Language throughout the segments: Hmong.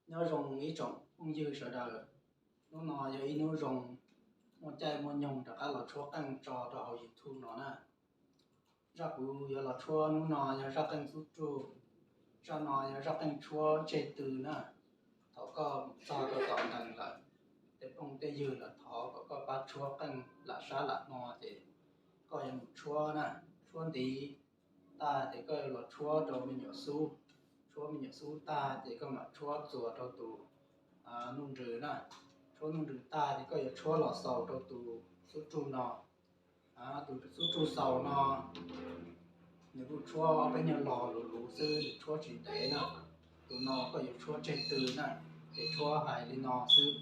Nyob zoo ib tsoom phooj ywg sawv daws, hnub no yog ib hnub zoo, muaj caij muaj nyoog rov qab los tshuab qeej tso rau hauv YouTube no na. Zaj kuv yuav los tshuab hnub no yog zaj qeej xub rug, zaj no yog zaj qeej tshuab tseg tw na. Thaum koj mus txog rau tom ntees lawm, tej phooj tej ywg lawm thov kom koj pab tshuab qeej lam sab lam hmo ces koj yuav mus tshuab na, tshuab ntiv tag ces koj yuav los tshuab rau me nyuam xub, tshuab me nyuam xub tag ces koj mam tshuab txuas rau tus nuj nrws na, tshuab nuj nrws tag ces koj yuav tshuab los xaus rau tus xub rug no. Tus xub rug xaus no nws kuj tshuab ob peb nyuag lo luv luv xwb, tshuab tsis ntev na. Tus no koj yuav tshuab tseg tw na, ces tshuab hais li no xwb: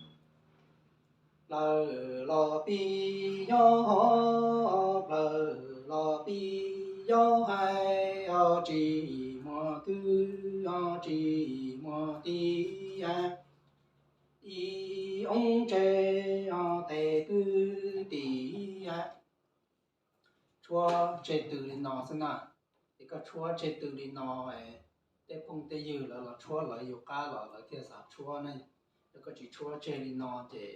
Plaws los pib yaub hov, plaws los pib yaub hais, o tsis muaj twg, o tsis muaj tib, ib oob tseg, o tes twb tis. Tshuab tseg tw li no xwb na. Ces koj tshuab tseg tw li no, tej phooj tej ywg lawv los tshuab lawv yus qab los lawv thiaj xav tshuab ne. Yog koj tsis tshuab tseg li no ces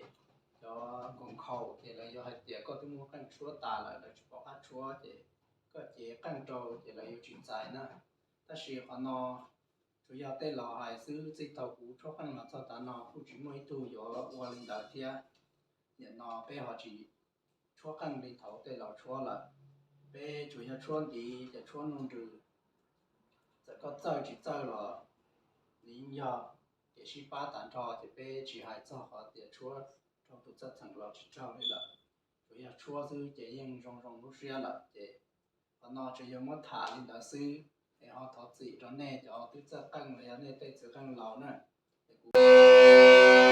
cov nkaus nkhaus ces lawv yuav hais tias koj twb muab qeej tshuab tas lawm, lawv tsis pom qab tshuab ces koj cev qeej rau ces lawv yuav tsis txais na. Tab sis qhov no tsuas yog tej laus hais xwb, txij thaum kuv tshuab qeej los txog tav no kuj tsis muaj ib tug yuav ua li ntawd thiab. Nim no peb ho tsis tshuab qeej li thaum tej laus tshuab lawm, peb tsuas yog tshuab ntiv ces tshuab nuj nrws. Txawm koj txawj tsis txawj los nws yeej yog kev sib pab tag nrho, ces peb tsis hais txog qhov tias tshuab raug tus txawj txheem los tsis raug li lawm, tsuas yog tshuab xwb ces yeej zoo zoo lub siab lawm. Ces qhov no tsuas yog muab tham li ntawd xwb, es ho thov txim rau nej cov twb txawj qeej los yog nej tej txwv qeej laus na. Es kuv